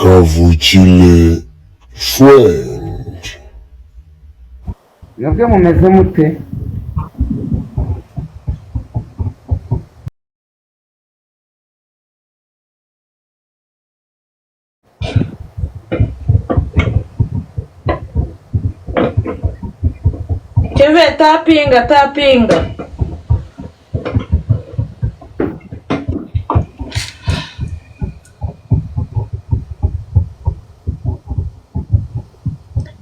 Kavukire friend. Mwebwe mumeze mute? Keve tapinga tapinga.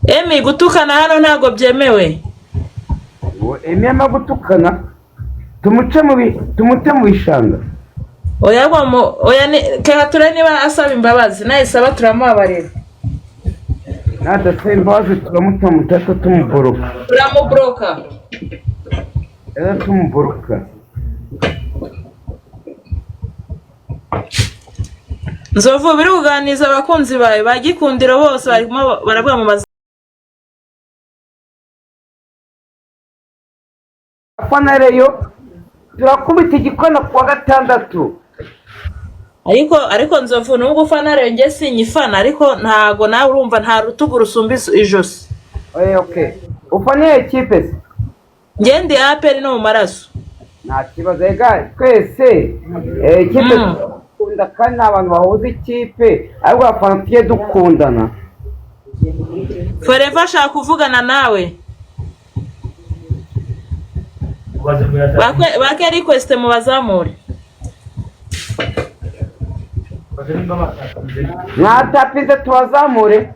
Emi, gutukana hano ntabwo byemewe. Uwo Emi arimo gutukana, tumuce mu tumute mu bishanga. Oya oya ni keka ture niba asaba imbabazi, nayisaba turamubabarira. Nadasaba imbabazi turamuta mutata tumuboroka. Turamubroka. Rero tumuboroka. Nzovu biri kuganiriza abakunzi bawe ba Gikundiro bose barimo baravuga mu mazina. Afana Rayon turakubita igikona kuwa gatandatu. Ariko Nzovu nubwo ufana Rayon njye sinyifana, ariko ntago nawe urumva nta rutugu rusumba ijosi. Okay. Ufana iyo kipe se? Njye ndi APR no mu maraso. Nta kibazo ega twese ikipe dukunda kandi ni abantu bahuza ikipe, ariko abafana tujye dukundana. Forever ashaka kuvugana nawe. Bake request mubazamure. Mwatapinze tubazamure.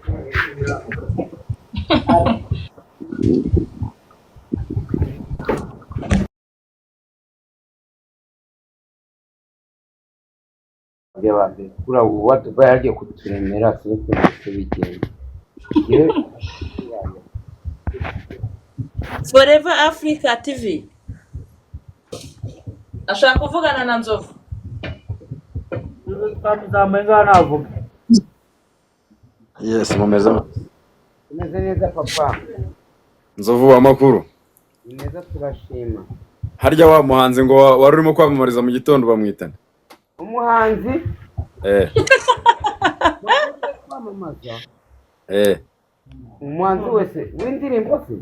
Kuri ubu wa Dubai yagiye kuturemera sinzi ukuntu bigenda. Forever Africa TV ashaka kuvugana na Nzovu. Twamuzamuye ngaho navuga. Yes, mumeze Tumeze neza papa. Nzovu, amakuru? Ni meza turashima. Harya wa muhanzi ngo wari urimo kwamamariza mu gitondo bamwitana? Umuhanzi kwamamaza. Umuhanzi wese w'indirimbo se?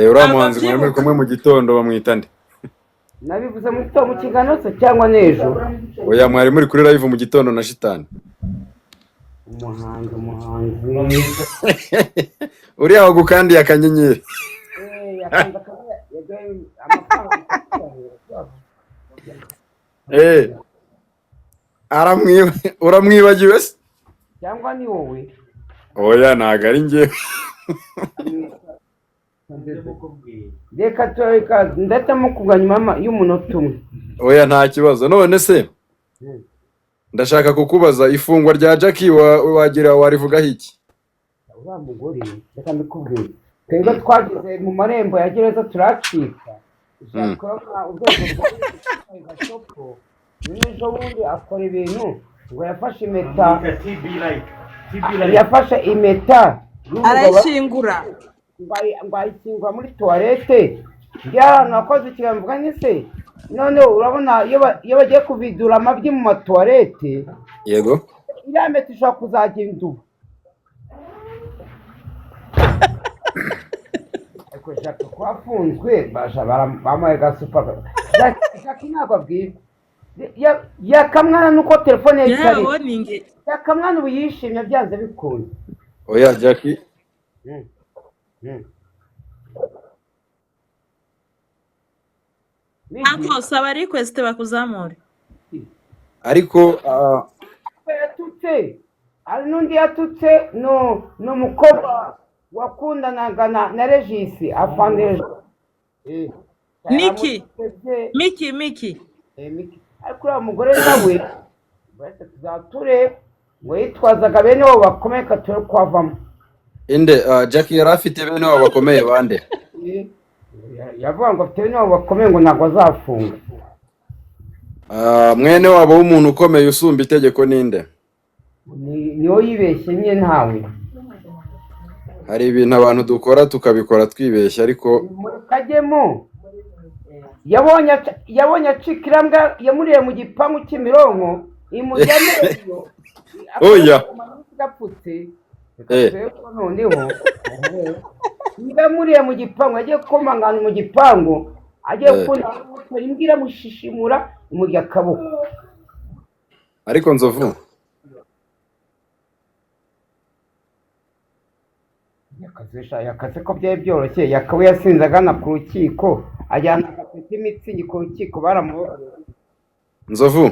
Uriya muhanzi mwari muri kumwe mu gitondo bamwita nde? Nabivuze mu gitondo mu kiganiro se cyangwa n'ejo? Oya, mwari muri kuri live mu gitondo na Shitani. Umuhanzi umuhanzi. Uriya wagukandiye akanyenyeri. Yakanze akanyenyeri, yaduhaye amafaranga. Uramwibagiwe se? Cyangwa ni wowe? Oya, ntago ari njyewe. Reka tureka ndahitamo kugwa nyuma y'umunota umwe. Oya, nta kibazo. None se ndashaka kukubaza ifungwa rya Jackie wagira warivugaho iki? Uriya mugore reka mbikubwire, twebwe twageze mu marembo ya gereza turacika. Ushaka urwego rwa gasopo ejo bundi akora ibintu ngo yafashe impeta, yafashe impeta arayishyingura, ngo ayishyingura muri tuwarete. Ahantu nakoze ikiganiro mvuga nti se noneho urabona iyo bagiye kuvidura amabyi mu matuwarete, yego, iriya mpeta ishobora kuzajya induba. Ariko Jacques ko afunzwe bamuhaye gasupa. Jacques ntabwo abwirwa yakamwana nuko telefone ye itari yakamwana ubu yishimye byanze bikunze. Oya Jackie. Ntabwo saba request bakuzamure. Ariko yatutse hari n'undi yatutse ni umukobwa wakundanaga na Regis afande. Miki Miki Miki. Ariko uriya mugore nawe tuzature ngo yitwazaga bene wabo bakomeye kature kwavamo. Inde? Jackie yari afite bene wabo bakomeye bande? Yavuga ngo afite bene wabo bakomeye ngo ntabwo azafunga. Mwene wabo w'umuntu ukomeye usumba itegeko ninde? Niwo yibeshye nyine ntawe. Hari ibintu abantu dukora tukabikora twibeshya ariko kajyemo yabonye acika irambwa yamuriye mu gipangu cy'imironko imujyamo. Oya. Idapfutse. Reka turebe ko noneho imbwa muriye mu gipangu, agiye gukomangana mu gipangu, agiye kubona imbwa iramushishimura, imurya akaboko. Ariko Nzovu, Yakaze ko byari byoroshye. Yakaba yasinze agana ku rukiko, ajyana agapeti mitsingi ku rukiko, baramubabarira. Nzovu,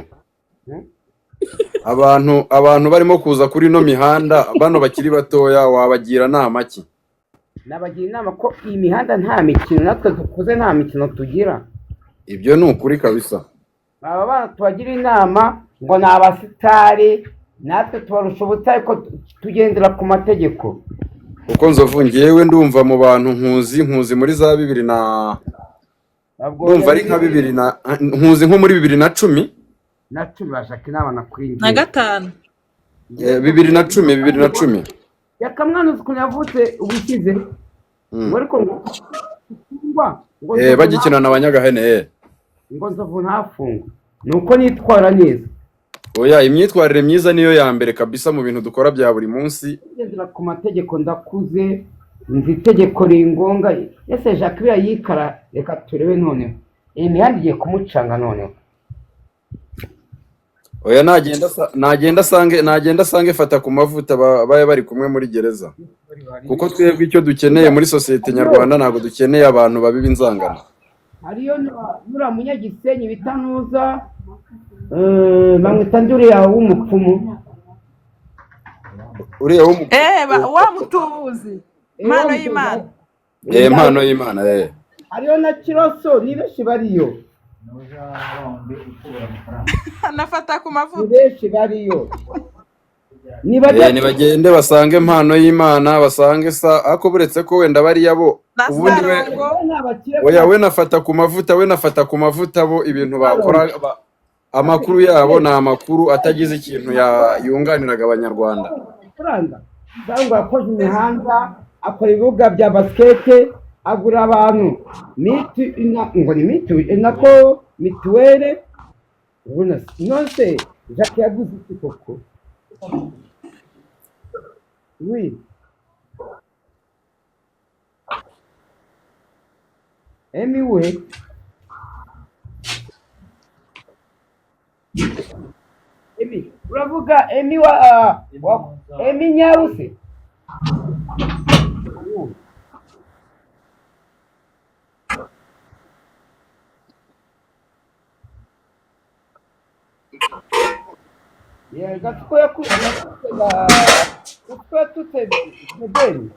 abantu barimo kuza kuri ino mihanda bano bakiri batoya, wabagira nama ki? Nabagira inama ko iyi mihanda nta mikino, natwe dukuze nta mikino tugira. Ibyo ni ukuri kabisa. Aba bana tubagira inama ngo ni abasitari, natwe tubarusha ubutari ko tugendera ku mategeko. Kuko Nzovu, ngewe ndumva mu bantu nkuzi muri za bibiri na Ntabwo ndumva ari nka bibiri na nkuzi nko muri 2010. Na cumi bashaka inama nakwinginze. Na gatanu. 2010, 2010. Yakamwana, uzi ukuntu yavutse ubushize? Ngo ariko ngo mfungwa ngo Nzovu Bagikina na Banyagahene. Ngo Nzovu ntafungwe ni uko nitwara neza. Oya, imyitwarire myiza niyo ya mbere kabisa mu bintu dukora bya buri munsi. Kugendera ku mategeko, ndakuze, nzi itegeko ringonga. Ese Jacques biriya yikara? Reka turebe noneho, iyi mihanda igiye kumucanga noneho. Oya, nagenda asange fata ku mavuta, babe bari kumwe muri gereza, kuko twebwe icyo dukeneye muri sosiyete nyarwanda, ntabwo dukeneye abantu babiba inzangano. Hariyo nuriya munyagisenyi bita Ntuza, bamwita nduriya w'umupfumu. Uriya w'umu Wa mutubuzi, impano Wa y'Imana. Impano y'Imana. Hariyo na Kiroso, ni benshi bariyo. Nafata ku Ni mavuta. benshi bariyo, nibajya Nibagende basange impano y'Imana, basange sa, ariko buretse ko wenda bariya bo Na ubundi we Sarongo. Ni abakire. Oya, we nafata ku mavuta, we nafata ku mavuta, bo ibintu bakora amakuru yabo ni amakuru atagize ikintu yunganiraga Abanyarwanda. Amafaranga cyangwa yakoze imihanda, akora ibibuga bya basikete, agura abantu ngo ni miti nako mituweli. Ubona nonse Jacques yaguze iki koko? Oui, Emi we, Emi uravuga Emi wa Emi Nyaruse. Yeah, Gasuku Gasuku yatutse Debeni.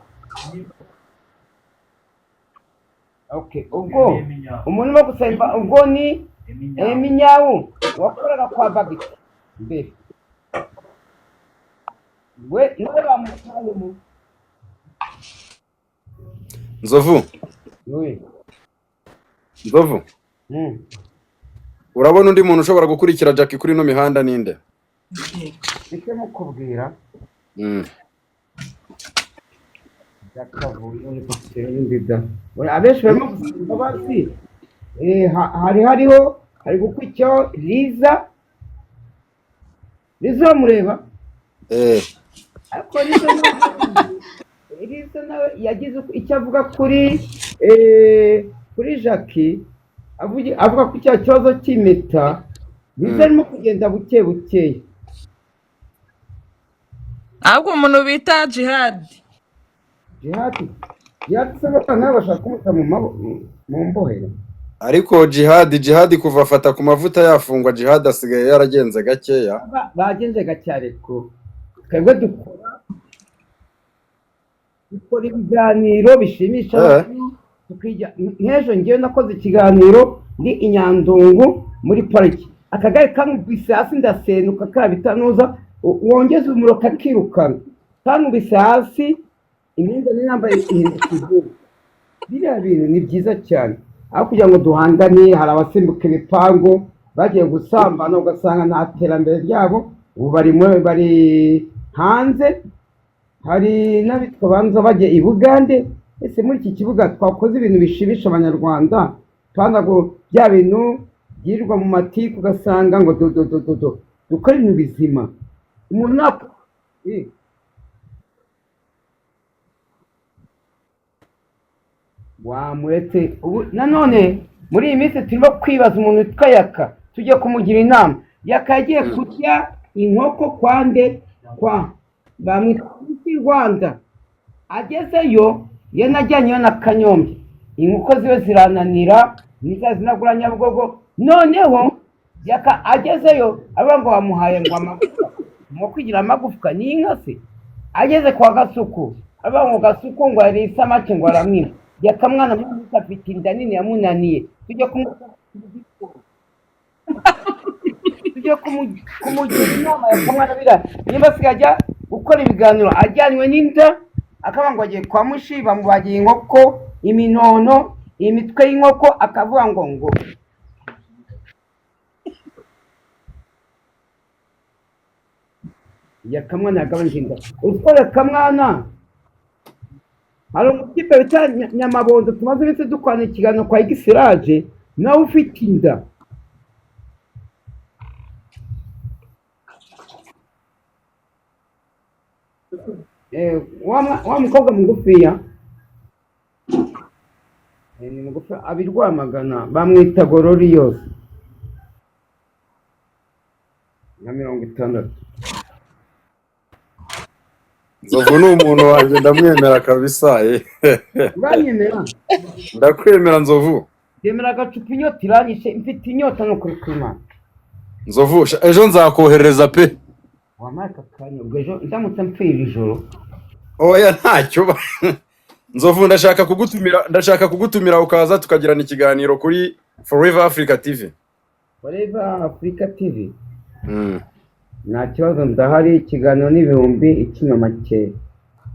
Okay, ubwo umuntu urimo gusemba ubwo ni Emi Nyawu wakoraga kwa Bagiti mbere. We nawe bamutayemo. Nzovu. We. Nzovu, urabona undi muntu ushobora gukurikira Jackie kuri ino mihanda ninde? Icyo mukubwira, abenshi barimo gusaba imbabazi. Hari hariho hari gukurikiraho Liza. Liza uramureba? Ariko Liza nawe yagize icyo avuga kuri Jackie, avuga ku cya kibazo cy'impeta. Liza arimo kugenda buke bukeya. Ahubwo umuntu bita Jihad. Jihadi, Jihadi se bana bashaka kumuta mu mbohero? Ariko Jihad kuva afata ku mavuta yafungwa, Jihad asigaye yaragenze gakeya. Bagenze gake, ariko twebwe dukora ibiganiro bishimisha abantu, tukijya nk'ejo ngewe nakoze ikiganiro ndi i Nyandungu muri pariki, akagari kankubise hasi ndasenuka, kabitanuza wongeze umuriro kakirukana, kankubise hasi, imyenda nari nambaye ihinduka ivubu. Biriya bintu ni byiza cyane, aho kugira ngo duhangane. Hari abasimbuka ibipangu bagiye gusambana, ugasanga nta terambere ryabo, ubu bari hanze. Hari n'abitwa banza bajya i Bugande. Ese muri iki kibuga twakoze ibintu bishimisha Abanyarwanda, ngo bya bintu byirirwa mu matiku, ugasanga ngo do do do do do. Dukore ibintu bizima, umuntu ntabwo. Wamuretse ubu nanone muri iyi minsi turimo kwibaza umuntu witwa Yaka, tujye kumugira inama. Yaka yagiye kurya inkoko kwande kwa bamwita Miss Rwanda, agezeyo yanajyanyeyo na Kanyombya, inkoko ziwe zirananira niza zinagura Nyabugogo. Noneho Yaka agezeyo avuga ngo bamuhaye ngo amagufwa, inkoko igira amagufwa ni inka se? Ageze kwa Gasuku avuga ngo Gasuku ngo yariye isamake ngo aramwiba. Yaka mwana mwiza afite inda nini yamunaniye, tujye kumugira inama. Yaka mwana bira niba asigaye ajya gukora ibiganiro ajyanywe n'inda, akavuga ngo agiye kwa Mushi bamubagiye inkoko, iminono, imitwe y'inkoko, akavuga ngo Yakamwana yagabanyije inda. Utwo Yakamwana hari umutipe bita Nyamabondo tumaze iminsi dukorana ikiganiro kwa Igisiraje, nawe ufite inda. Wa mukobwa mugufiya, ni mugufi abi Rwamagana, bamwita Gororiyose nka 60. Nzovu ni umuntu wanjye, ndamwemera kabisa. Uranyemera? Ndakwemera Nzovu. Ndemera agacupa, inyota iranyishe, mfite inyota ni ukuri kw'Imana. Nzovu, ejo nzakoherereza pe. Wampaye aka kanya, ubwo ejo ndamutse mpfira ijoro? Oya, ntacyo Nzovu, ndashaka kugutumira ukaza tukagirana ikiganiro kuri Forever Africa TV. Forever Africa TV? Nta kibazo, ndahari. Ikiganiro ni 10,000 makeya.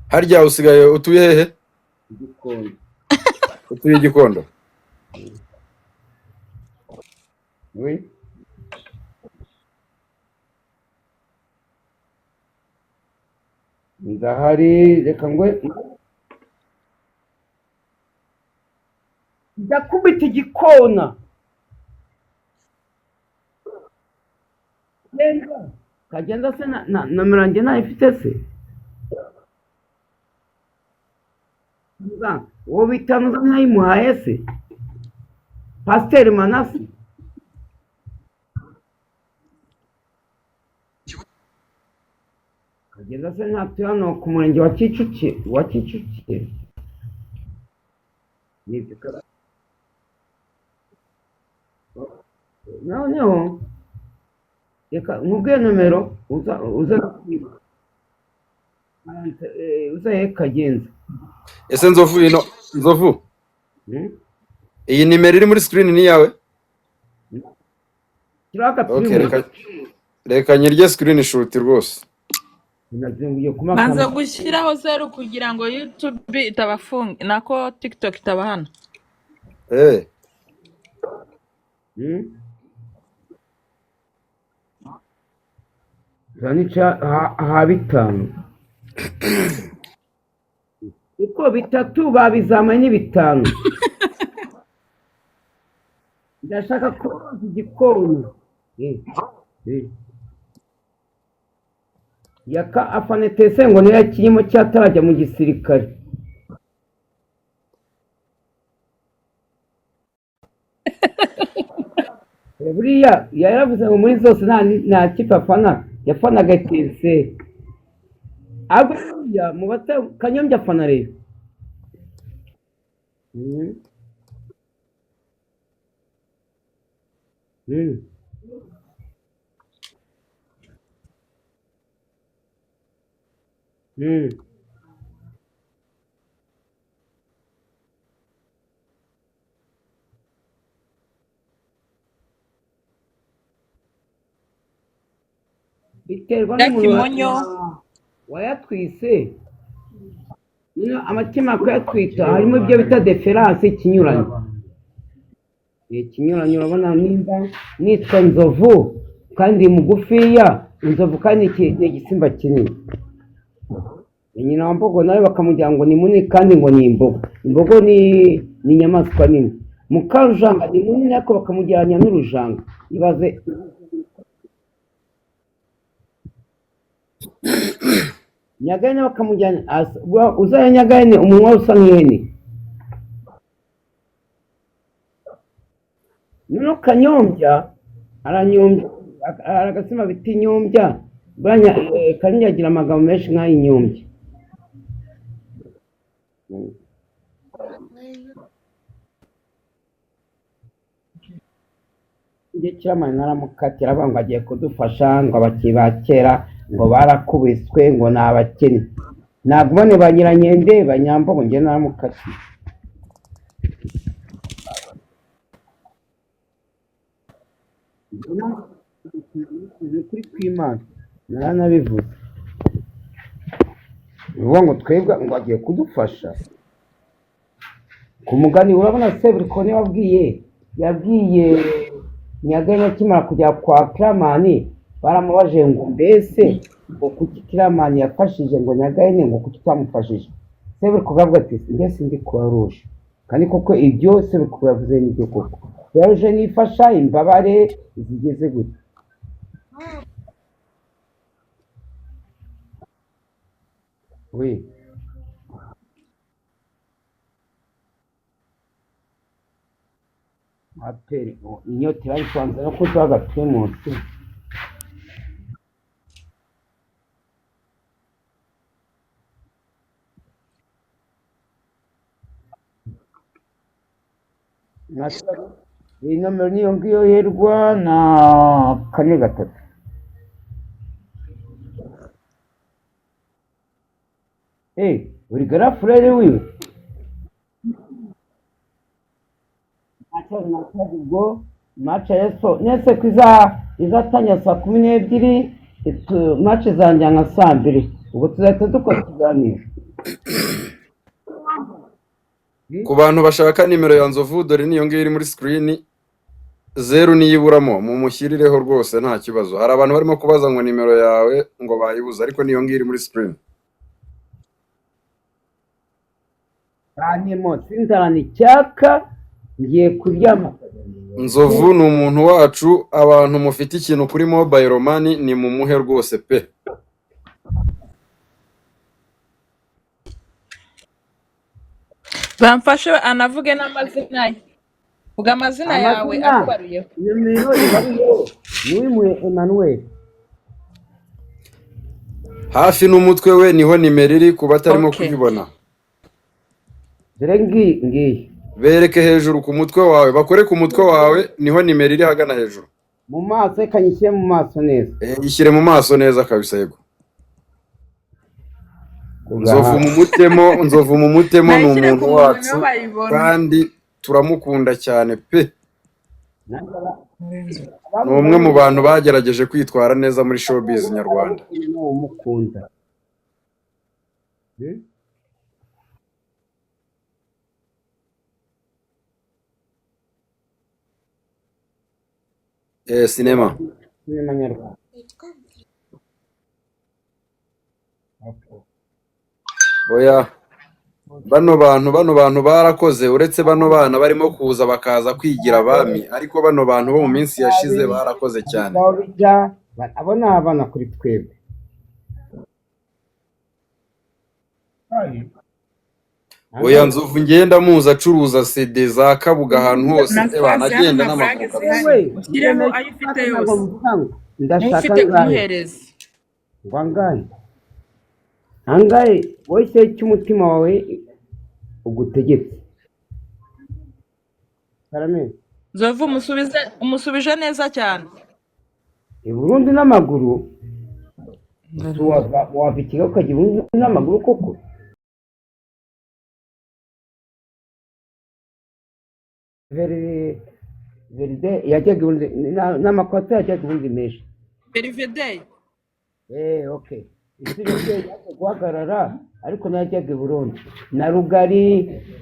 Harya usigaye utuye hehe? Igikondo. Utuye Igikondo? Oui. Ndahari, reka ngwe ndakubita igikona. Genda kagenda se na nomero yanjye ntayifite se? Niba uwo bita Nuza ntayimuhaye se? Pasiteri Manase kagenda se ntatuye hano ku murenge wa Kicukiro? Wa Kicukiro nibyo. Noneho reka nkubwiye nomero, uza uza he Kagenza. Ese Nzovu, ino Nzovu, Hmm? iyi nimero iri muri screen ni iyawe? Kiriho Okay. agapirimu. Reka nyirye screenshot rwose. Nazinguye kuma. Banza gushyiraho zeru kugira ngo YouTube itabafunga, nako TikTok itabahana. Hmm? Zanica ha bitanu uko bitatu babizamuye ni bitanu. Ndashaka koza igikoni. Yaka afanetese ngo niyo yakirimo cyatarajya mu gisirikare. Buriya yaravuze ngo muri zose nta kipe afana, yafanaga Etincelles. Ahubwo buriya mu bata Kanyombya afana rero. Biterwa n'umuntu Kimonyo. Wayatwise. Noneho amatima kuyatwita harimo ibyo bita différence, ikinyuranyo. Ikinyuranyo, urabona nimba nitwa Nzovu kandi mugufiya, inzovu kandi ni igisimba kinini. Nyina wa mbogo nawe bakamugira ngo ni munini kandi ngo ni imbogo. Imbogo ni inyamaswa nini. Mukarujanga ni munini ariko bakamugereranya n'urujanga, ibaze. Nyagahene bakamujyana uzaya Nyagahene umunwa usa nk'ihene. Noneho Kanyombya aranyombya, agatsima bita inyombya. Buriya Kanyombya agira amagambo menshi nk'ay'inyombya. Njye Kiramani naramukatira, avuga ngo agiye kudufasha, ngo abakinnyi ba kera ngo barakubiswe, ngo ni abakene, ntabwo bane ba Nyirankende banyambogo. Njye naramukatiye. Ni ukuri kw'Imana, naranabivuze. Ni ukuvuga ngo twebwe ngo agiye kudufasha ku mugani. Urabona Seburikoni yabwiye Nyagahene akimara kujya kwa Kiramani, baramubajije ngo mbese ngo kuki Kiramani yafashije ngo Nyagahene, ngo kuki utamufashije? Seburikoko avuga ati mbese ndi Croix Rouge. Kandi koko ibyo Seburikoko yavuze nibyo koko, Croix Rouge nifasha imbabare zigeze gute. Oui. APR inyota irayisanze no kuduha agaprimusi. Iyi nomero niyo ngiyo yerwa na kane gatatu. Uri garafurere wiwe, nta kibazo, nta kibazo. Ubwo match ya so nese ko izatangira saa 12, match zanjye nka saa 2, ubwo tuzahita dukora ikiganiro. Ku bantu bashaka nimero ya Nzovu, dore niyo ngiyo iri muri screen, zeru niyiburamo mumushyirireho rwose, nta kibazo. Hari abantu barimo kubaza ngo nimero yawe ngo bayibuze, ariko niyo ngiyo iri muri screen. Bantemo sinzarana icyaka, ngiye kuryama. Nzovu ni umuntu wacu. Abantu mufite ikintu kuri mobile money ni mumuhe rwose pe. Bamfashe anavuge n'amazina ye. Vuga amazina yawe Amazina akubaruyeho. Nimero ibaruyeho ni Emmanuel. Hafi n'umutwe we niho nimero iri, kuba atarimo Okay. kuyibona. Dore ngiyi ngiyi. Bereke hejuru ku mutwe wawe, bakore ku mutwe wawe, niho nimero iri hagana hejuru. Mu maso, reka nyishyire mu maso neza. Yishyire mu maso neza kabisa, yego. Ku Nzovu gahanga. mu mutemo, Nzovu mu mutemo, ni Nayishyire umuntu ku munwa wacu niho bayibona. kandi turamukunda cyane pe. Ni umwe mu bantu bagerageje kwitwara neza muri showbiz nyarwanda. Umukunda. Sinema. Sinema nyarwanda. Okay. Oya, bano bantu barakoze. Uretse bano bana barimo kuza bakaza kwigira abami, ariko bano bantu bo mu minsi yashize barakoze cyane. Aho bijya, abo ni abana kuri twebwe. Oya, Nzovu ngenda muzi acuruza CD za Kabuga ahantu hose. Na Eba fasi hano agenda nta n'amaguru furage kabisa. zihari, Yewe, ushyireho njye ayo ufite ntabwo yose. mvuga ngo ndashaka Ufite angahe. kumuhereza. Ngo angahe, angahe? Wowe se icyo umutima wawe ugutegetse. Karame. Nzovu, umusubize, umusubije neza cyane. I Burundi n'amaguru? Wava i Kigali ukajya i Burundi n'amaguru koko? Veride yajyaga i Burundi n'amakwata, yajyaga i Burundi menshi. Verivedeye. Okay, isi yose yaje guhagarara, ariko nayo yajyaga i Burundi na Rugari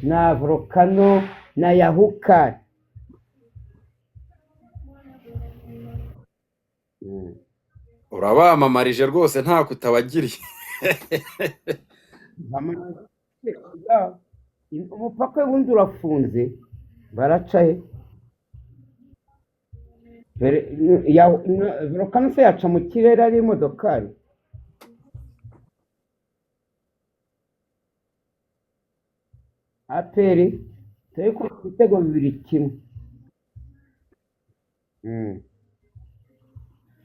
na Volcano na Yahukari. Urabamamarije rwose, nta kutabagiriye. Umupaka w'ubundi urafunze, baraca he? Volcano se yaca mu kirere ari imodokari? APR turi ku ibitego 2-1.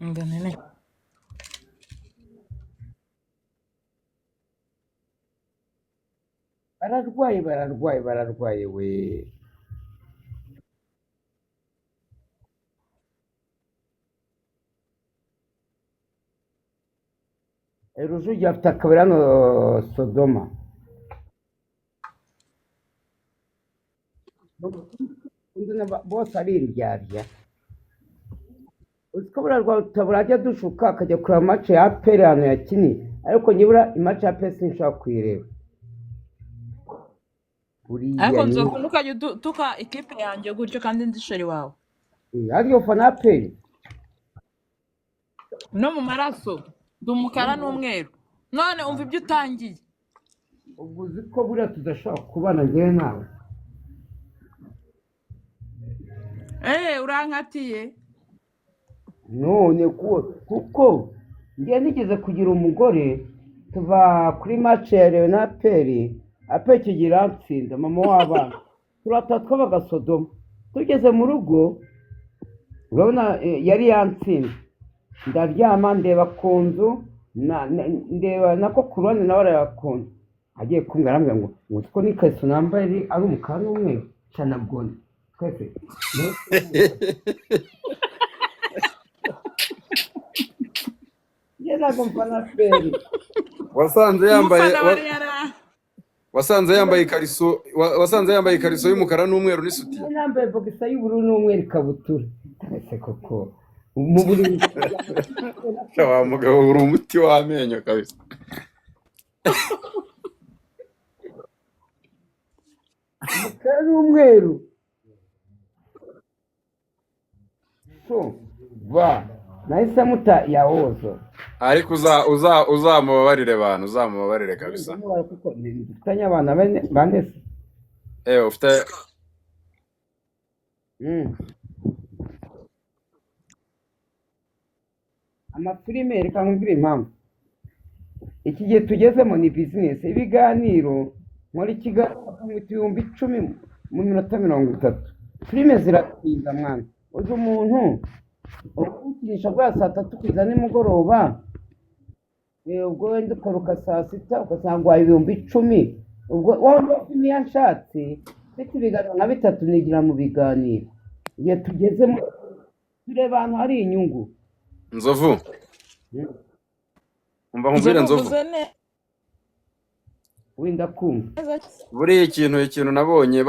Ndanene. Bararwaye, bararwaye, bararwaye we. Rujugira afite akabari hano Sodoma. Undi bose ari indyarya. Uzi ko buriya Rwarutabura ajya dushuka akajya kureba match ya APR ahantu yakiniye, ariko nibura imatch ya APR sinshobora kuyireba. Buriya Ariko ni Nzovu, ntukajya utuka ikipe yanjye gutyo kandi ndi sheri wawe. Harya ufana APR? No mu maraso ndi umukara n'umweru, none umva ibyo utangiye. Ubwo uzi ko buriya tudashobora kubana njyewe nawe. Urankatiye. None kuko njye nigeze kugira umugore, tuva kuri match ya Rayon na APR, APR icyo gihe irantsinda, mama w'abana, turataha twabaga Sodoma, tugeze mu rugo urabona yari yantsinze, ndaryama ndeba ku nzu, ndeba nako ku ruhande nawe areba ku nzu, agiye kumbwira arambwira ngo uzi ko n'ikariso nambaye ari umukara n'umweru, cana bwone twese. Njye ntabwo mfana APR. Wasanze yambaye Umufana wa Real. Wasanze yambaye ikariso, wasanze yambaye ikariso y'umukara n'umweru n'isutiye. Njye nambaye bogisa y'ubururu n'umweru, ikabutura. Ese koko mu buriri. Wa mugabo uri umuti w'amenyo kabisa. Umukara n'umweru. So va nahise muta yawozo. Ariko uzamubabarire bantu, uzamubabarire kabisa. Kuko dufitanye abana bane se. Ufite Amafilime, reka nkubwire impamvu. Iki gihe tugezemo ni business, ibiganiro nkora ikiganiro mu 10,000 mu minota 30. Filime ziratinda mwana. Uzi umuntu ukinisha guhera saa 3 kugeza nimugoroba, ubwo wenda ukaruka saa 6 ugasanga wahaye 10,000. Ubwo wowe filime iyo nshatse mfite ibiganiro nka 3 nigira mu biganiro. Igihe tugezemo tureba ahantu hari inyungu. Nzovu. Umva nkubwire Nzovu. Uvuze neza. Wenda kumva. Buriya ikintu nabonye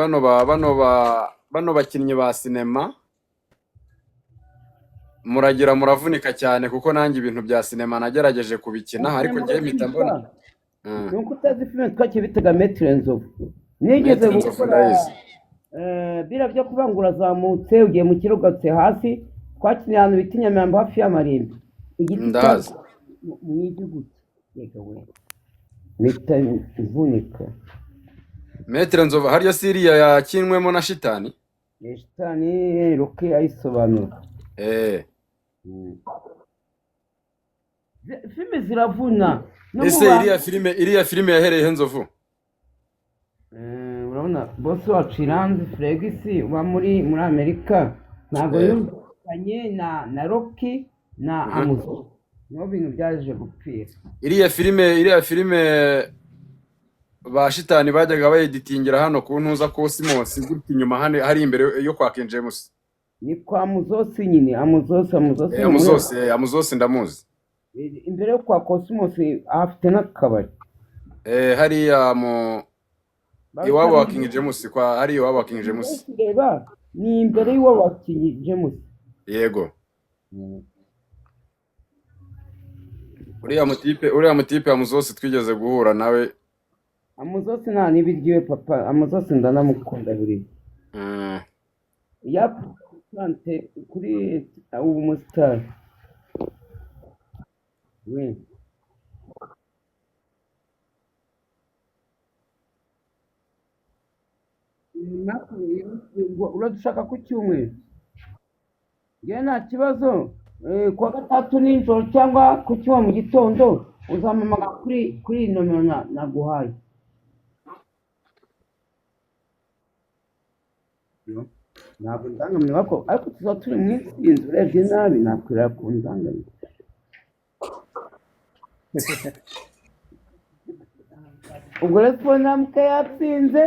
bano bakinnyi ba sinema muragira muravunika cyane, kuko nanjye ibintu bya sinema nagerageje kubikina ariko ngiye mpita mbona. Nuko utazi filime twakiye bitaga Maître Nzovu. Nigeze Maître Nzovu gukora, ndayizi. Biriya byo kuvuga ngo urazamutse ugiye mu kiruga utse hasi, twakiniye ahantu bita i Nyamirambo hafi y'amarimbi. Igiti Ndahazi. Mu igihugu. Yego we. Mpita mvunika. Maître Nzovu harya siriya yakinwemo na Shitani? Ni Shitani Rocky ayisobanura. Filime ziravuna. No Ese mu bantu iriya filime yahereye he Nzovu? Urabona boss wacu Iranzi Flex uba muri Amerika ntabwo yumvikanye na Rocky na Amuzo. Niho bintu byaje gupfira. Iriya filime ba Shitani bajyaga bayeditingira hano ku ntuza Cosmos gutya inyuma hano hari imbere yo kwa King James. Ni kwa Muzosi nyine, Amuzosi, Amuzosi ni Amuzosi ndamuzi. Imbere yo kwa Cosmos afite n'akabari. Hariya mu Babita iwabo wa mu King James, kwa hariya iwabo wa King James. Reba, ni imbere y'iwabo wa King James. Yego. Uriya mutipe Amuzosi twigeze guhura nawe. Amuzosi nta n'ibiryo papa, Amuzosi ndanamukunda buriya. Ya plante kuri ubu musitari. We. Uradushaka ku cyumweru? Njye nta kibazo. Kuwa gatatu nijoro cyangwa ku cyumweru mu gitondo uzampamagara kuri iyi nomero naguhaye. Ntabwo ndangamirwa ko, ariko tuzaba turi mu itsinzi, urebye nabi nakwirira ku ndangamirwa. Ubwo rero siporo ntamuka yatsinze,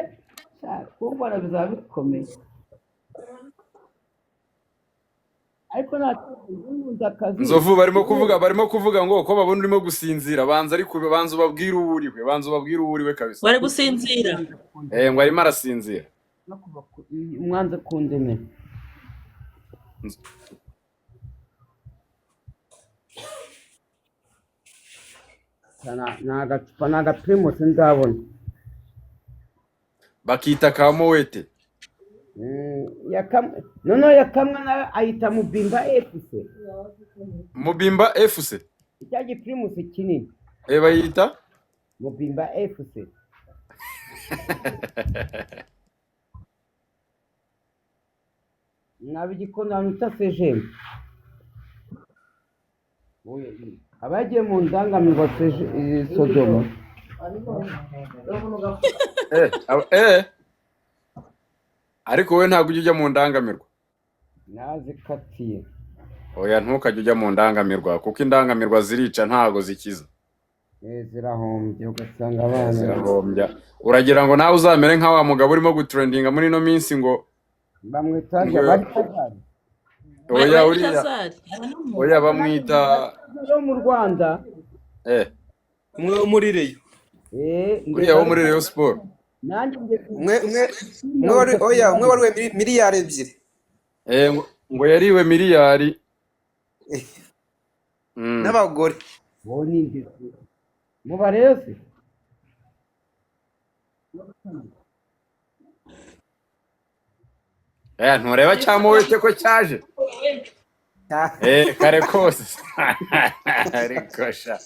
kumbona bizaba bikomeye, ariko nta kibazo akazi. Nzovu, barimo kuvuga ngo ko babona urimo gusinzira, banza, ariko banza ubabwire uwo uriwe, banza ubabwire uwo uriwe kabisa. Bari gusinzira. Eh, ngo arimo arasinzira. No kuva mwanze kundemera. Ni agacupa, ni agaPrimus nzabona. Bakita ka Moet. Noneho yakamwe nawe ayita Mubimba FC. Mubimba FC. Icya giPrimus kinini. Eh, bayita Mubimba FC. Mwaba igikondo ahantu bita sejemu abagiye mu ndangamirwa Sodoma. Eh, ariko wowe ntabwo ujya mu ndangamirwa. Nazikatiye. Oya, ntukajye ujya mu ndangamirwa kuko indangamirwa zirica, ntago zikiza. Eh, zirahombye, ugasanga abana Zirahombya. Uragira ngo nawe uzamere nka wa mugabo urimo gutrendinga muri ino minsi ngo bamwita ngo bari Kazari. Oya, uriya. Baritazari. Oya, bamwita yo mu Rwanda. Eh. Umwe wo muri Rayon. Eh. Uriya wo muri Rayon Sport. Nanjye njye Umwe wari, oya, umwe wari we miliyari 2. Eh, ngo yariwe miliyari. N'abagore. Wowe ni nde mubareze? Eh, ntureba cya Moet ko cyaje? Eh, kare kose, ariko sha.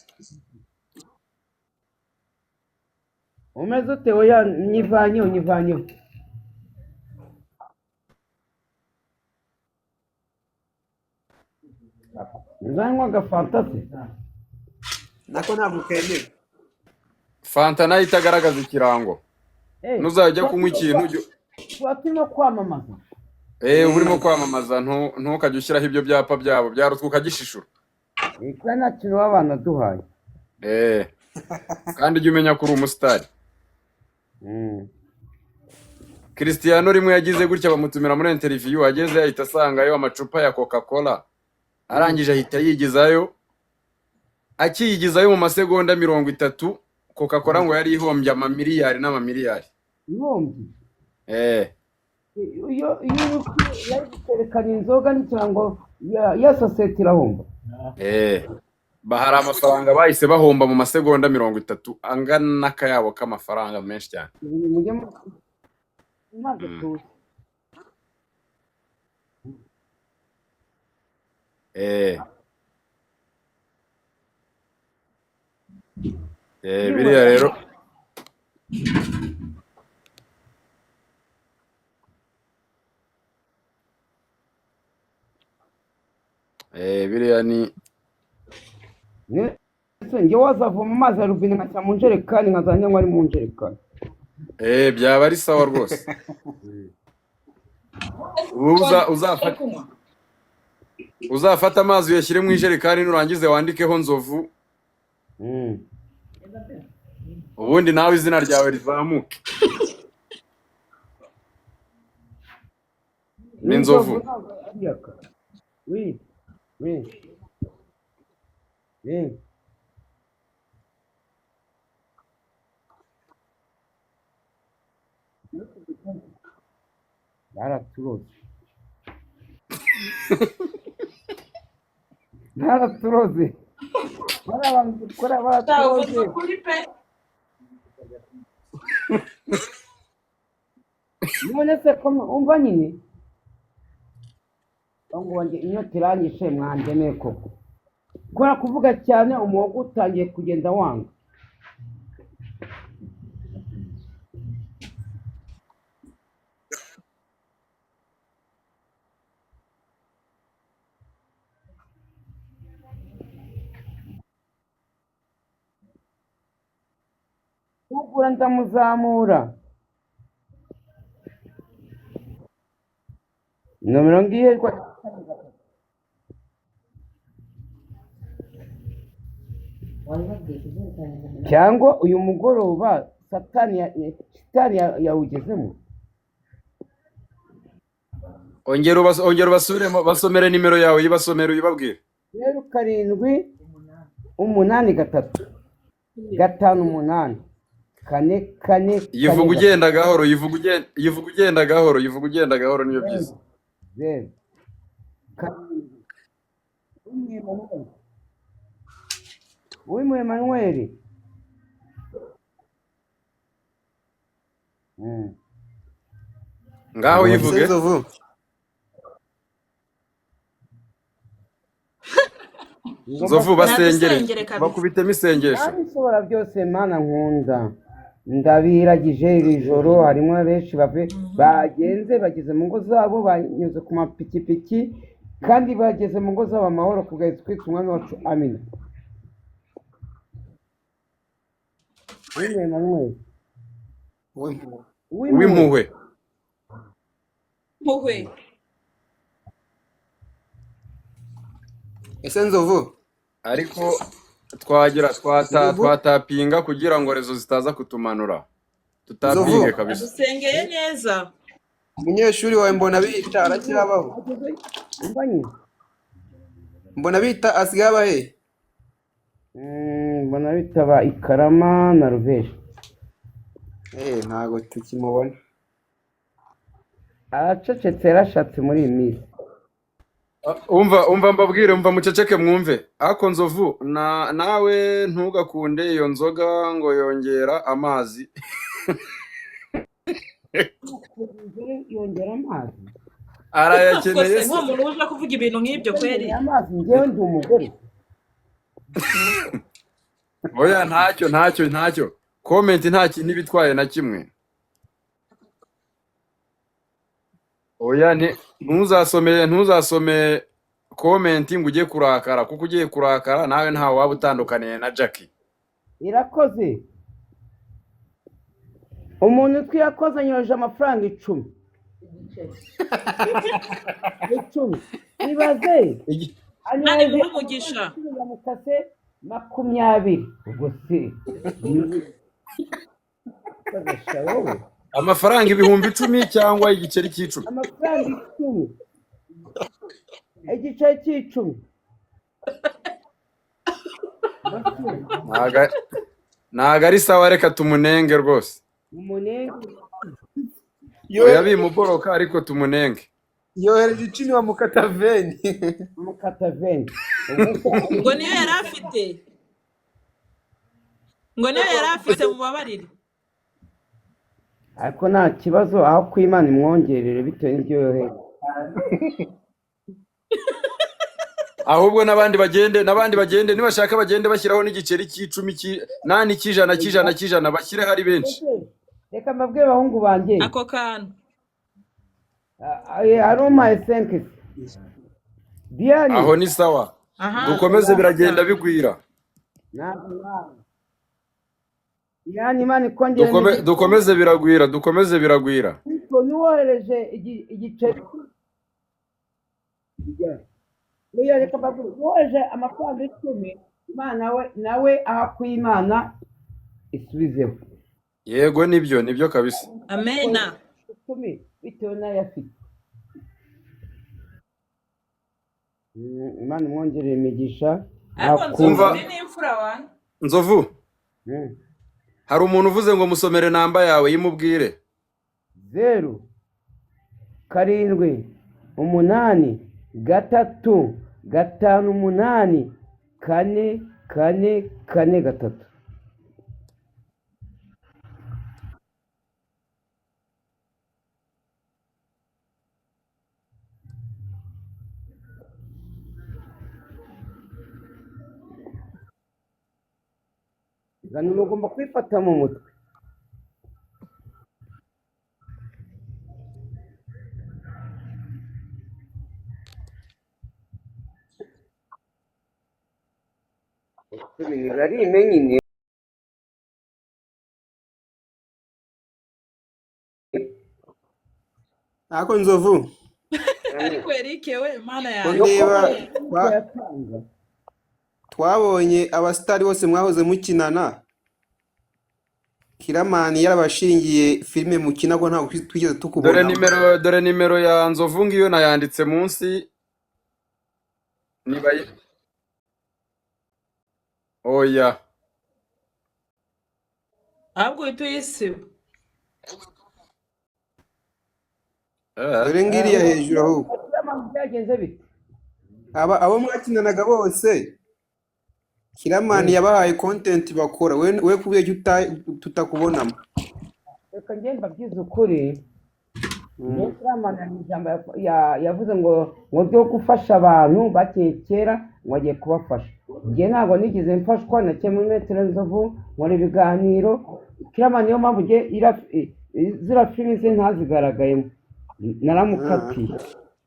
Umeze ute? Oya, nyivanyeho, nyivanyeho. Nzanywa agafanta se? Nako ntabwo kemewe. Fanta nayo itagaragaza ikirango. Eh, nuzajya kunywa ikintu tuba turimo kwamamaza. Eh, uba urimo kwamamaza, ntukajye ushyiraho ibyo byapa byabo, byarutwa ukagishishura. Eh, kuba nta kintu baba banaduhaye. Eh, kandi ujye umenya ko uri umusitari. Cristiano rimwe yagize gutya bamutumira muri interview, ageze ahita asangayo amacupa ya Coca Cola, arangije ahita yigizayo. Akiyigizayo mu masegonda 30, Coca Cola ngo yari ihombye amamiliyari n'amamiliyari. Ihombye? Eh. Iyo yari kwerekana inzoga n'ikirango ya sosiyete irahomba. Eh, hari amafaranga bahise bahomba mu masegonda 30 angana n'akayabo k'amafaranga menshi cyane. Mujye maze tuze. Eh. Eh, biriya rero biriya ni Ese njye wazavoma amazi ya robine nkashyira mu njerekani, nkazajya nywa ari mu njerekani? Eh, byaba ari sawa rwose. Ubu uzafata amazi uyashyire mu ijerekani, nurangize wandikeho Nzovu, ubundi nawe izina ryawe rizamuke. Ni Nzovu. Ntabwo ari aka. Oui, oui. Oui. Baraturoze. Baraturoze. Bari abantu dukora baraturoze. Uvuze ukuri pe. None se ko umva nyine? Ngo wanjye inyota iranyishe, mwandemeye koko. Kubera kuvuga cyane umuhogo utangiye kugenda wanga. Ugura ndamuzamura. Nomero ngiye cyangwa uyu mugoroba satani shitani yawugezemo. Ongera ubasubiremo, basomere nimero yawe, yibasomere uyibabwire. 07835844 Yivuga 4 3. ugenda gahoro, yivuga ugenda gahoro, yivuga ugenda gahoro, niyo byiza. 0 7 Uwimwe Emmanuel. Ngaho Ese yivuge. Nzovu, Ngomba Nzovu, basengere, Nadusengere kabisa. bakubitemo isengesho. Kandi ushobora byose, Mana nkunda, ndabiragije iri joro. Harimo benshi bave bagenze bageze mu ngo zabo, banyuze ku mapikipiki kandi bageze mu ngo zabo amahoro ku bwa Yesu Kristo umwami wacu, amina. Uwimwe Emmanuel. Uwimpuhwe. Uwimpuhwe. Uwimpuhwe. Mpuhwe. Ese Nzovu, Ariko twagira twata Nzovu, twatapinga kugira ngo rezo zitaza kutumanura, tutapinge Nzovu, kabisa. Adusengeye neza. umunyeshuri wawe mbona bita aracyabaho? Ageze umva nyine. Mbona bita asigaye aba he? Mbona bitaba ikarama na ruveje. Ntago tukimubona. Aracecetse, yarashatse muri iyi minsi. Umva, mbabwire, umva, muceceke mwumve. Ako Nzovu, na nawe ntugakunde iyo nzoga ngo yongera amazi. Yongera amazi. Arayakeneye Rwose se? nk'uwo muntu uje kuvuga ibintu nk'ibyo kweri. Yongera amazi, njyewe ndi umugore. Oya, ntacyo, ntacyo, ntacyo. Comment nta kintu iba itwaye na kimwe. Oya, ntuzasome comment ngo ujye kurakara, kuko ugiye kurakara nawe ntawe waba utandukaniye na Jackie. Irakoze, umuntu witwa Irakoze anyoheje amafaranga 10, 10, ibaze. Imana Anyoheje iguhe umugisha. 10, yamukase 20, ubwo se koresha wowe. Amafaranga 10,000 cyangwa igiceri cy'icumi? Amafaranga 10, igice cy'icumi. Ntago ari sawa, reka tumunenge rwose. Umunenge. Oya, bimuboroka ariko tumunenge. Yohereje 10 bamukata 20. Mukata 20, ubwo se? Ngo niyo yari afite. Ngo niyo yari afite, mubabarire. Ariko nta kibazo, aho ku Imana imwongerere bitewe n'ibyo yohereje. Ahubwo n'abandi bagende, n'abandi bagende, nibashaka bagende bashyiraho n'igiceri cy'icumi nani cy'ijana, cy'ijana, cy'ijana, bashyireho ari benshi. Reka mbabwire, bahungu banjye. Ako kantu. Hari umpaye senkisi Diane. Aho ni sawa. Aha. Dukomeze, biragenda bigwira. Ntabwo nawe Diane, Imana ikongere. Dukomeze biragwira, dukomeze biragwira. Ariko n'uwohereje igiceri, oya, reka mbabwire, uwohereje amafaranga 10, Imana we nawe aho ku Imana isubizeho. Yego, nibyo, nibyo kabisa. Amena. 10 bitewe n'ayo afite. Imana imwongerere imigisha. Ariko Akunda. Nzovu Umva. ni n'imfura wa. Nzovu, hari umuntu uvuze ngo musomere namba yawe, yimubwire. 0783584443. Gano mugomba kwifata mu mutwe. Nibarime nyine. Ntako Nzovu. Ariko Eric we, mana Ko yanjye. ndeba Yatanga. Twabonye abasitari bose mwahoze mukinana, Kiramani yarabashingiye filime mukina, ko ntabwo twigeze Dore tukubona. nimero, dore nimero ya Nzovu ngiyo nayanditse munsi. Niba oya. Ahubwo uhita uyisiba. Dore ngiriya hejuru ahubwo. Kiramani byagenze bite? Aba abo mwakinanaga bose, Kiramani yabahaye content bakora, we kubera icyo tutakubonamo? Reka njye mbabwize ukuri. Njye Kiramani hari ijambo yavuze ngo ryo gufasha abantu bakeye kera, ngo agiye kubafasha. Njye ntabwo nigeze mfashwa na kimwe muri Metero Nzovu, nkora ibiganiro Kiramani, niyo mpamvu njye ziriya filimi ze ntazigaragayemo, naramukatiye.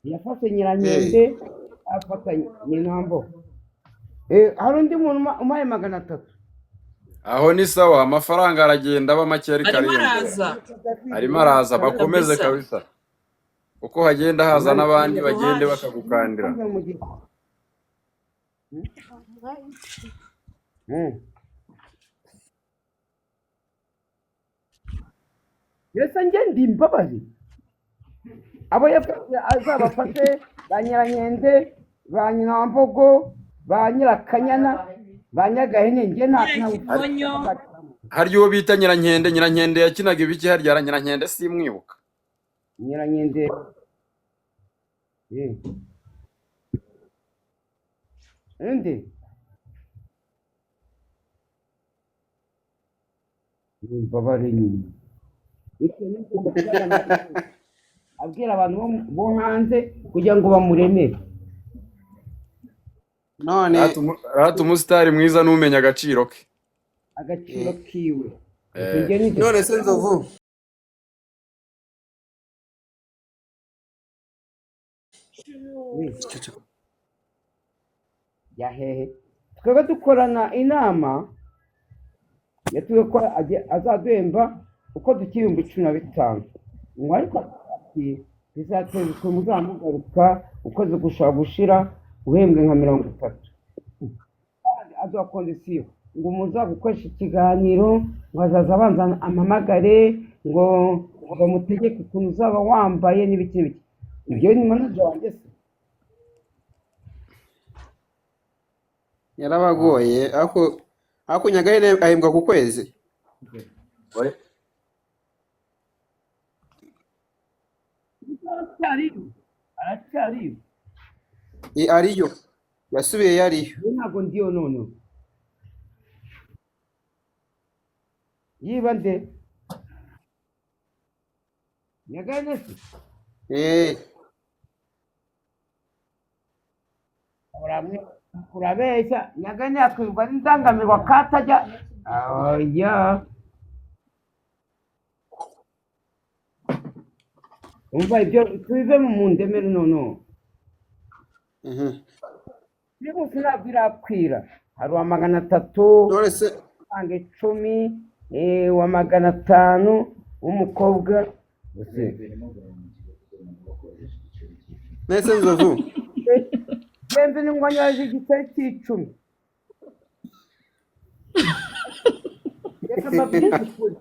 Yafashe Nyirankende, afata Nyinambo. Hari undi muntu umpaye 300. Aho ni sawa, amafaranga aragenda aba make ariko Arimo ariyongera. araza. Arimo araza, bakomeze. Kabisa. Kabisa, uko hagenda haza n'abandi bagende Duhaje. bakagukandira. Mbese njye ndi imbabazi? Abo yafashe azabafashe, ba Nyirankende, ba Nyinambogo, ba Nyirakanyana, ba Nyagahene, njye nta Nyirakimonyo. Harya uwo bita Nyirankende, Nyirankende yakinaga ibiki harya? Nyirankende simwibuka. Nyirankende. Undi ni imbabare nyine, bitewe n'uko abwira abantu bo hanze kugira ngo bamuremere. None Rata umusitari mwiza n'umenya agaciro ke. Agaciro kiwe. Njye None se Nzovu, Ya hehe? Twebwe dukorana inama, yatubwiye ko azaduhemba uko dukira 15,000, ngo ariko ati bizateza ukuntu muzamugaruka ukwezi gushobora gushira uhembwe nka 30. Kandi aduha condition ngo muzagukoresha ikiganiro, ngo azaza abanza ampamagare, ngo bamutegeke ukuntu uzaba wambaye n'ibiki n'ibiki. Ibyo ni manager wanjye se? Yarabagoye, ariko Nyagahene ahembwa ku kwezi. Aracyariyo, aracyariyo. Ariyo yasubiyeyo, ariyo. Njye ntabwo ndiyo noneho. Yiba nde? Nyagahene se? Eh. Urabeshya, Nyagahene yakwirwa n'indangamirwa katajya oya. Umva, ibyo tubive mu ndemere noneho. Bose ntabwo irakwira. Hari uwa 300, None se amafaranga 10, uwa 500 w'umukobwa. None se Nzovu, Genze n'ingwanya igiceri cy'icumi. Reka mbabwize ukuri.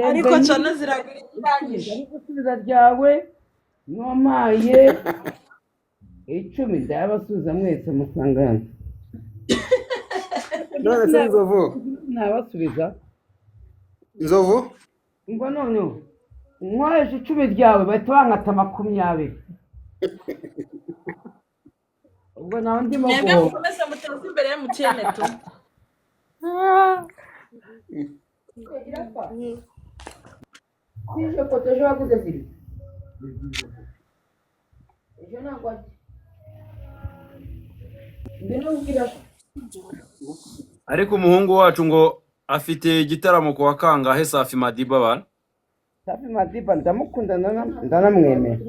Ariko Bienvenue, cana ziragura ikirangije. ari gusubiza ryawe n'uwampaye 10, ndayabasubiza mwese musangane. None se Nzovu, Nabasubiza. Nzovu, Ngo noneho nkoresha 10 ryawe, bahita bankata 20, ubwo nawe ndimo Mwebwe guhomba. mukomeze muteze imbere MTN tu. Izo foto ejo waguze ziri ejo ntabwo ngwino ubwira. Ariko umuhungu wacu ngo afite igitaramo ku wa kangahe, Safi Madiba bana? Safi Madiba ndamukunda, ndanamwemera.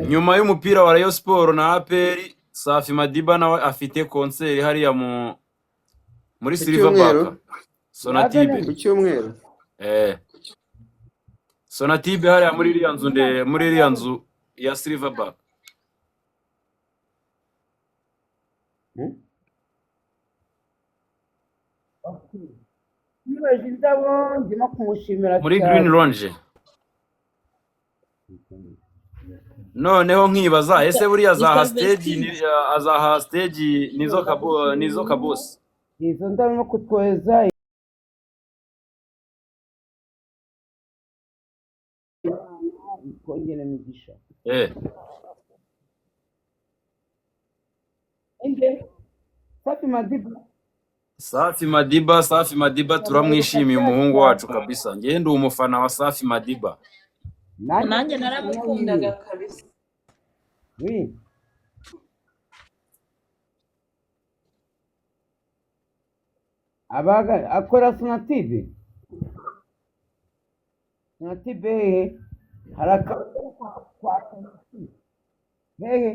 Nyuma y'umupira wa Rayon Sport na APR, Safi Madiba nawe afite concert hariya muri Ku Silver cyumweru? Park Sonatube. Ku cyumweru. Eh. Sonatibe hariya muri iriya nzu muri iriya nzu ya Silverback. Nibaje indabo, ndimo kumushimira Muri Green cyane. Lounge. Noneho nkibaza ese buriya Yitwa azaha stage Vestine. azaha stage nizo kabo nizo kabosi. Izo ndabo no kutwohereza ikongera imigisha. Inde Safi Madiba. Safi Madiba, Safi Madiba turamwishimiye umuhungu wacu kabisa. Njye ndi umufana wa Safi Madiba. Nanjye Nanjye ndi umufana naramukundaga wiwe. kabisa. Oui. Abaga akora Sonatibe. Sonatibe hehe? Hari kwa hehe?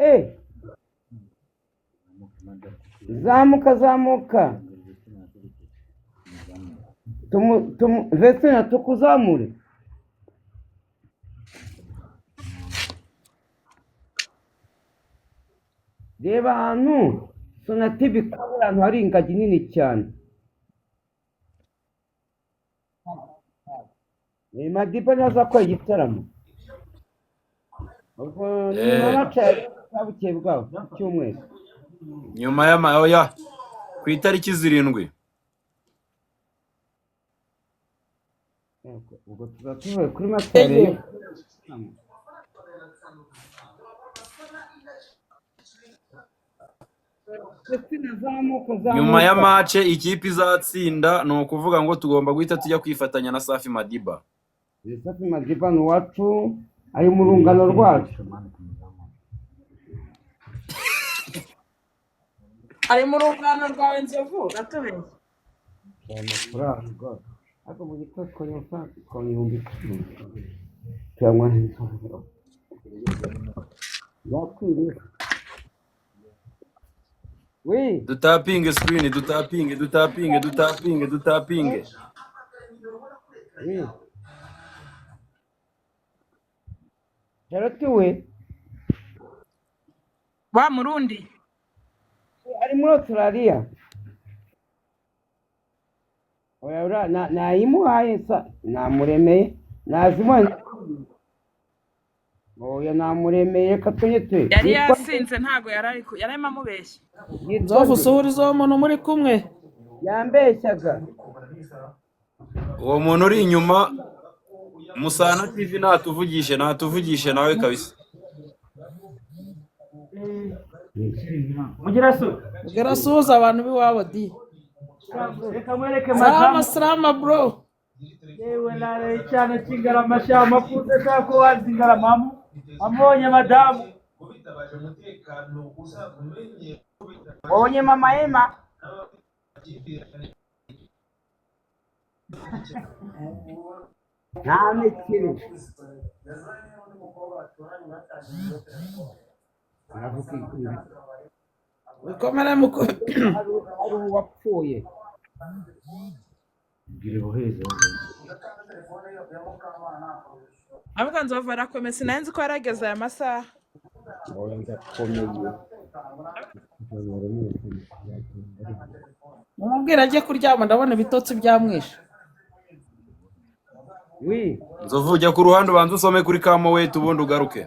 Eh, zamuka zamuka. Tumu tumu Vestina tukuzamure. Reba ahantu Sonatibe ikora, ahantu hari ingagi nini cyane. Madiba ntazakora igitaramo. Ubwo ni Eh, maca bukeye bwaho ku cyumweru. Nyuma y'ama oya ku itariki 7. Ubwo tuzaba tuvuye kuri match ya Rayon. Vestina zamuka Nyuma ya zamuka. match ikipe izatsinda ni ukuvuga ngo tugomba guhita tujya kwifatanya na Safi Madiba. Safi Madiba ni uwacu, ari mu rungano rwacu. Ari mu rungano rwawe Nzovu, uratubeshya. Aya mafaranga ariko mu gitondo twabonye amafaranga, twabonye 10,000 tuyanywa n'inzoga yakwiriye wi. Dutapinge screen, dutapinge, dutapinge, dutapinge, dutapinge. Wi Charlotte we. Wa Murundi. Ari muri Australia. Oya ura nayimuhaye sa namuremeye nazimuhaye. Oya namuremeye, reka tunyite. Yari Yitwa yasinze, ntago yari ari yari arimo amubeshya. Yitwa Nzovu, nde? suhuriza uwo muntu muri kumwe. Yambeshyaga. Uwo muntu uri inyuma Musana TV natuvugishe, natuvugishe nawe kabisa. Ubwira asuhuza abantu b'iwabo di. Reka mwereke Salama madamu. salama bro. Yewe nare icyana cy'ingarama sha mafuze sha ko wazi ingarama amubonye madamu. Wabonye mama Ema? Nta mikino. Aravuga Wikomere muko. Hari uwapfuye. Avuga Nzovu arakomeye, sinari nzi ko yarageze aya masaha. Oya ndakomeye. Mumubwire ajye kuryama, ndabona ibitotsi byamwishe. Wi. Nzovu jya ku ruhande ubanze usome kuri Kamoweti ubundi ugaruke.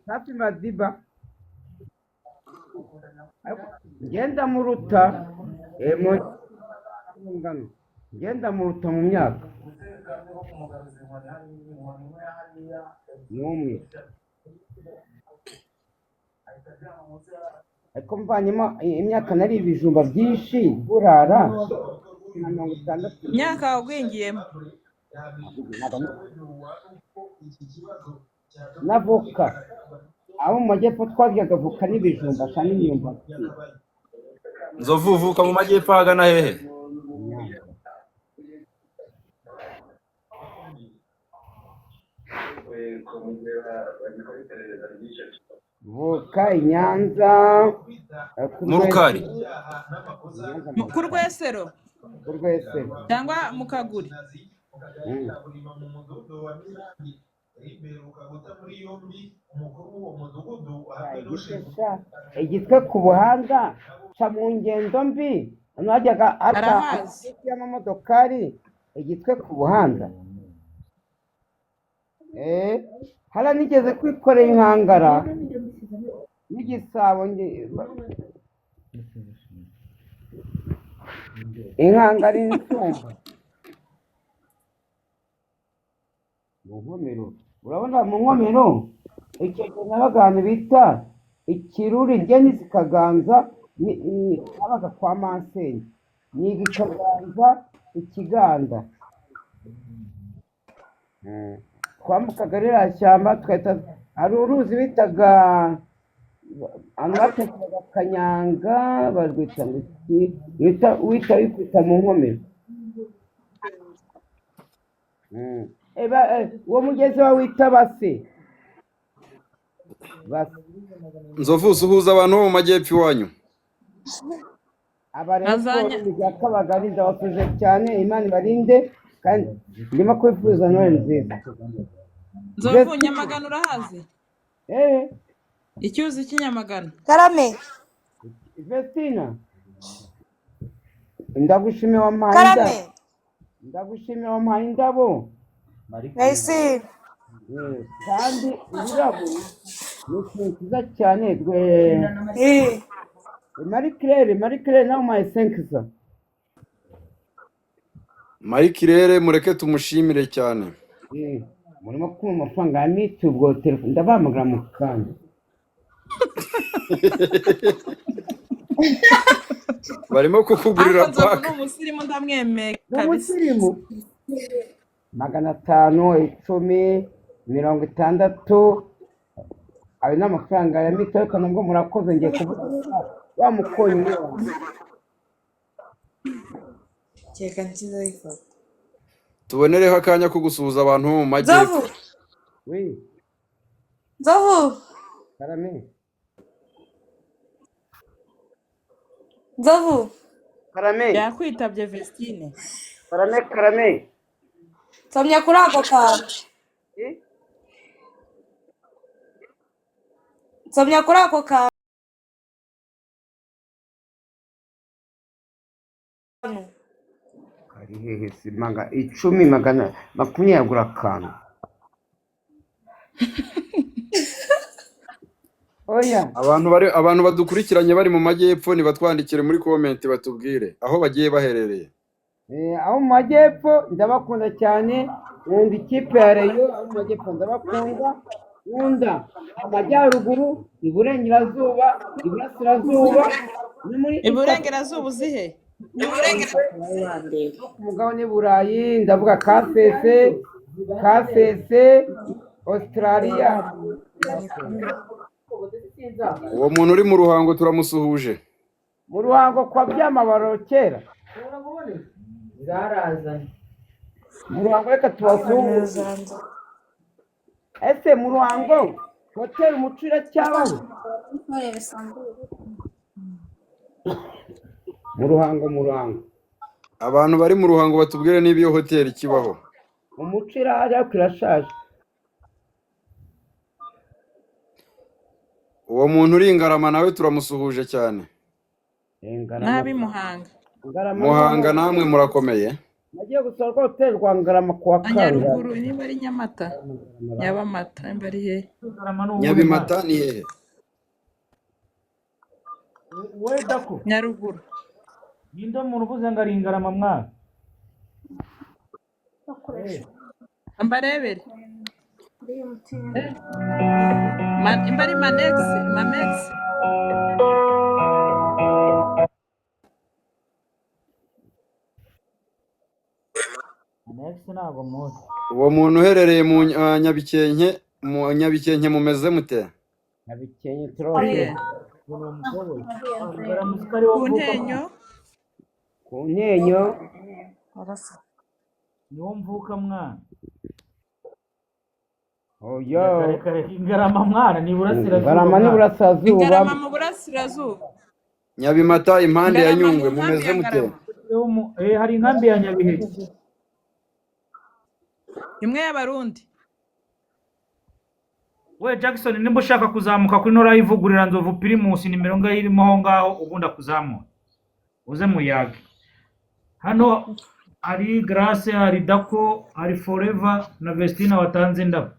Safi Madiba. Ngenda muruta mu ngano. Ngenda muruta mu myaka. N'umwe. Ariko mvanyemo imyaka nari ibijumba byinshi burara na 60. Imyaka wagwingiyemo. Na voka. Abo mu majyepfo twaryaga voka n'ibijumba sa n'imyumbati. Nzovu uvuka mu majyepfo ahagana hehe? Voka i Nyanza, ku Mu Rukari. Rwesero. I Nyanza mu Ku Rukari. Rwesero. Urwese. Cyangwa mu Kaguri. Sha, igitwe ku buhanda ca mu ngendo mbi, hano hajyaga aca Arahazi. y'amamodokari, igitwe ku buhanda. Hariya nigeze kwikorera inkangara n'igisabo, inkangara insumba mu nkomero. Urabona mu nkomero icyo gihe nabaga ahantu bita ikiruri, njye nize i Kaganza, nabaga kwa Mansenge, niga i Kaganza ikiganda. Twambukaga ririya shyamba tugahita hari uruzi bitaga ahantu batekeraga kanyanga, barwita ngo iki, wita wikwita mu nkomero. Uwo mugezi bawita base. Base. Nzovu, suhuza abantu bo mu majyepfo iwanyu. Aba rero Azanya. rya Kabagari ndabasuje cyane, Imana ibarinde kandi ndimo kwifuza Noheli nziza. Nzovu, Nyamagana urahazi? Eh, Icyuzi cy'inyamagana. Karame. Vestina, ndagushimiye wampaye indabo. Karame. Ndagushimiye wampaye indabo. Merci. Kandi ururabo ni ikintu cyiza cyane rwe. Eh. Marie Claire, Marie Claire nawe umpaye 500. Marie Claire, mureke tumushimire cyane. Murimo kumpa amafaranga ya mituyu, ubwo telefone ndabahamagara mu kanya. Barimo kukugurira Ariko Nzovu paka. ni umusirimu, ndamwemeye Ni kabisa. umusirimu. 500, 10, 60, ayo ni amafaranga ya mituyu, ariko nubwo murakoze ngiye kuvuga wa mukonyi wanjye. Kereka nshyizeho ifoto. Tubonereho akanya ko gusuhuza abantu bo mu majyepfo. Nzovu. Oui, Nzovu. Karame. Nzovu. Karame. Yakwitabye Vestine. Karame, karame. Nsomye kuri ako kantu. Eh? Nsomye kuri ako kantu. Kari hehe se? Maga 10, 120 agura akantu. Oya. Abantu badukurikiranye bari mu majyepfo nibatwandikire muri comment batubwire aho bagiye baherereye. Aho mu majyepfo ndabakunda cyane, nkunda ikipe ya Rayon, aho mu majyepfo ndabakunda, nkunda amajyaruguru, iburengerazuba, iburasirazuba, no muri East Iburengerazuba uzihe? Africa, ku mugabane w'i Burayi, ndavuga Kasese, Kasese, Australia. Uwo muntu uri mu Ruhango turamusuhuje. Mu Ruhango kwa Byamabaro kera. Mu Ruhango reka tubasuhuze. Ese mu Ruhango hoteli Umuco iracyabaho? Mu Ruhango, mu Ruhango. Abantu bari mu Ruhango batubwire niba iyo hoteli ikibaho. Umuco irahari ariko irashaje. Uwo muntu uri i Ngarama nawe turamusuhuje cyane. Ngarama. N'ab'i Muhanga. Ngarama. Muhanga namwe murakomeye. Nagiye gusura rwa hoteli rwa Ngarama kuwa Na kangahe. Nyaruguru niba ari Nyamata. Nyabamata nimba ari hehe? Nyabimata ni hehe? We dako. Nyaruguru. Ninde muntu uvuze ngo ari ingarama mwana? Mbarebere. Imba ari Manex, Mamex. Next ntabwo muzi. Uwo muntu uherereye mu Nyabikenke, mu Nyabikenke mumeze mute? Nyabikenke turabasuhuje. Ku Ntenyo. Ku Ntenyo. Niwo mvuka mwana. Oya. Reka reka ingarama mwana ni iburasirazuba. Ngarama ni mwana. iburasirazuba. Ingarama mu burasirazuba. Nyabimata impande ya Ngarama mu Nyungwe nkambi mumeze ya mute? Ngarama. Hari inkambi ya Nyabiheke. Imwe y'abarundi. We Jackson, nimba ushaka kuzamuka kuri nora ivugurira Nzovu Primus, nimero ngaho irimo aho ngaho, ubundi akuzamura uze muyage. Hano hari Grace, hari Dako, hari Forever na Vestina watanze indabo.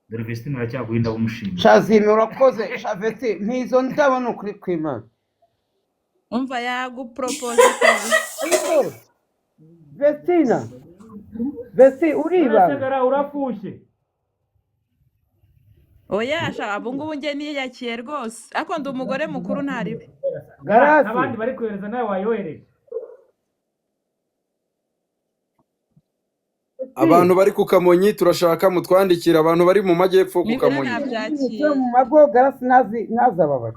Dore Vestina aracyaguha indabo, umushimira. Shazime urakoze shaveti ntizo ndabo ni ukuri kw'Imana. Umva yagupropose kabisa. Ariko Vestina, Vesti uribanga. Urasegara urafushye. Oya sha, ubu ngubu njye niyakiye rwose, ariko ndi umugore mukuru ntaribe. Garasi. Abandi bari kohereza nawe wayohereje. Abantu bari ku Kamonyi turashaka mutwandikira, abantu bari mu majyepfo ku Nibura Kamonyi. nabyakira. Mu mago Garasi ntazababara.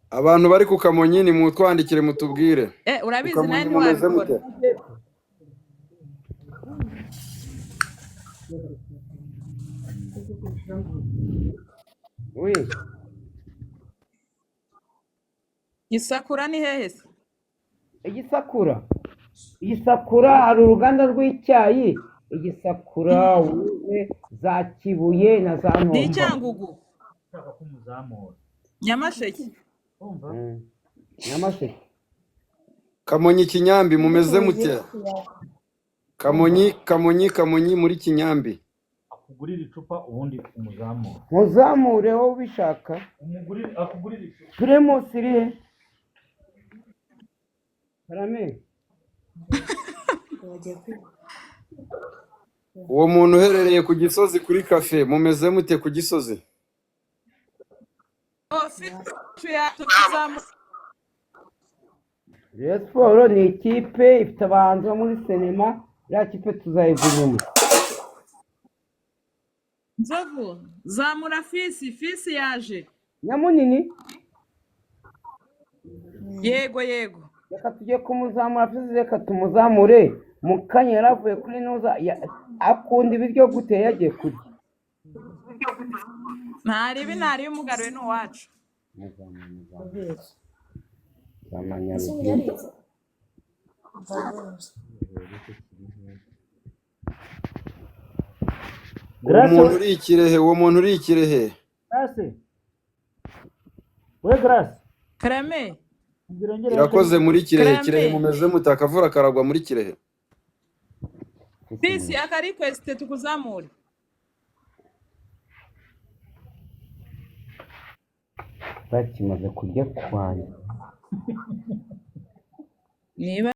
Abantu bari ku Kamonyi ni mutwandikire mutubwire. Eh, Ku urabizi nawe Kamonyi mumeze ntiwabikora. mute? Oui. Gisakura ni hehe se? Igisakura. Igisakura hari uruganda rw'icyayi. Igisakura wowe za Kibuye na za Ni Ntombo. Icyangugu, Ushaka ko umuzamura. Nyamasheke. Urumva? Nyamasheke. Kamonyi Kinyambi mumeze mute? Kamonyi, Kamonyi, Kamonyi muri Kinyambi. Akugurira icupa ubundi umuzamura. Muzamure wowe ubishaka. Umugurire, akugurira icupa. Primus iri he? Karame. Uwo muntu uherereye ku Gisozi kuri cafe mumeze mute ku Gisozi? Oh, ficu ya tuzamura. Rayon Sports ni ikipe ifite abahanzi bo muri sinema, iriya kipe tuzayigura. Nzovu, zamura fisi, fisi yaje. Nyamunini. Yego yego. Reka tujye kumuzamura fisi, reka tumuzamure. Mu kanya yaravuye kuri nuza akunda ibiryo gute yagiye kurya. Ntaribi ntaribi umugaruye ni uwacu. Uwo Grace muntu uri i Kirehe, uwo muntu uri i Kirehe. Grace. We Grace. Karame. Ngira ngere Irakoze muri Kirehe, Kirehe Karame. mumeze mute? Akavura karagwa muri Kirehe. Fisi aka request tukuzamure. Bakimaze kurya kwanjye. Niba